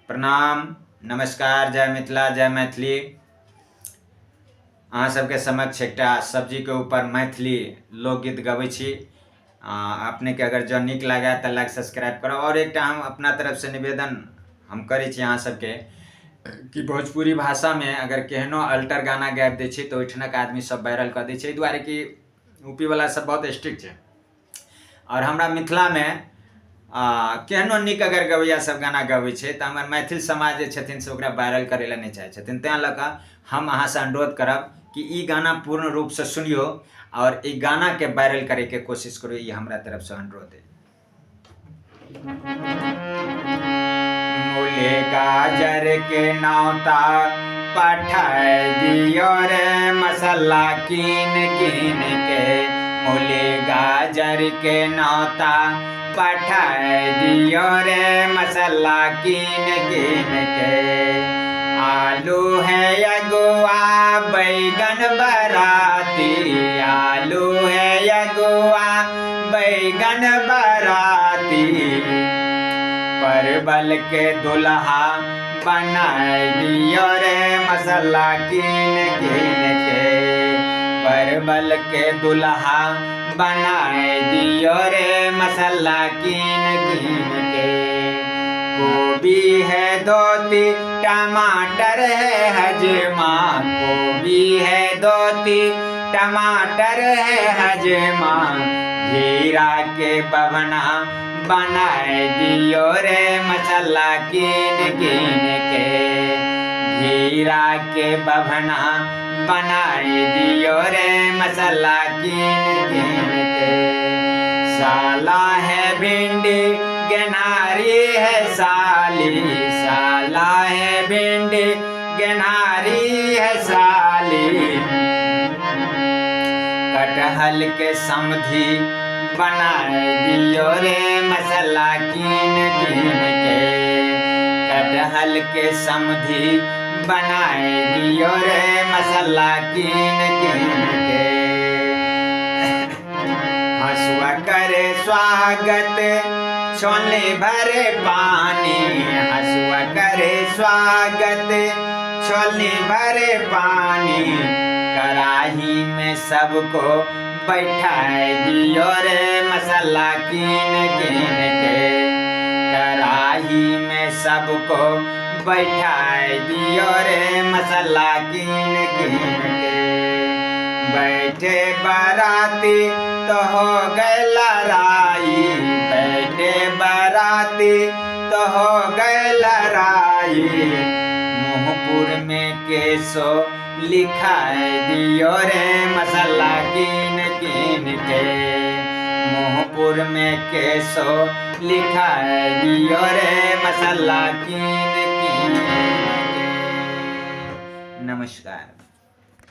प्रणाम, नमस्कार, जय मिथिला, जय मैथिली। अहाँ सबके समक्ष एकटा सब्जीके ऊपर मैथिली लोकगीत गबै छी। अपनेके अगर जँ नीक लागए तऽ लाइक सब्सक्राइब करब। आओर एकटा हम अपना तरफसँ निवेदन हम करै छी अहाँ सबके कि भोजपुरी भाषामे अगर केहनो अल्टर गाना गाबि दै छै तऽ ओहिठिनक आदमी सब वायरल कऽ दै छै, एहि दुआरे कि यूपीवला सब बहुत स्ट्रिक्ट छै। आओर हमरा मिथिलामे केहनो नीक अगर गबैया सब गाना गबै छै तऽ हमर मैथिल समाज जे छथिन से ओकरा वायरल करै लए नहि चाहै छथिन। तैँ लऽ कऽ हम अहाँसँ अनुरोध करब कि ई गाना पूर्ण रूपसँ सुनियौ आओर ई गानाके वायरल करैके कोशिश करू, ई हमरा तरफसँ अनुरोध अइ। मूली गाजर के नौता पठाय दियो रे मसाला कीन कीन के। मूली गाजर के नौता पठाय दियो रे मसाला कीन कीन के। आलू है अगुआ बैगन बराती, आलू है अगुआ बैगन बराती। परवल के दुल्हा बनाय दियो रे मसाला कीन कीन के। परवल के दुल्हा बनाय दियो रे मसाला कीन कीन के। गोभी है धोती टमाटर है हजमा, गोभी है धोती टमाटर है हजमा। घेरा के बभना बनाय दियो रे मसाला कीन कीन के। घेरा के बभना बनाय दियो रे मसाला कीन कीन के। साला है भिंडी गेनारी है साली, साला है भिंडी गेनारी है साली। कटहल के समधी बनाय दियो रे मसाला कीन कीन के। कटहल के समधी बनाय दियो रे मसाला कीन कीन के। हंसुआ करे स्वागत छोले भरे पानी, हंसुआ करे स्वागत छोले भरे पानी। कड़ाही में सबको बैठाय दियो रे मसाला कीन कीन के। कड़ाही में सबको बैठाय दियो रे मसाला कीन कीन के। बैठे बाराती तो हो गए लड़ाई, बैठे बाराती तो हो गए लड़ाई। मुँहपुर में केसो लिखाय दियो रे मसाला कीन कीन के। मुँहपुर में केसो लिखाय दियो रे मसाला कीन कीन के। नमस्कार।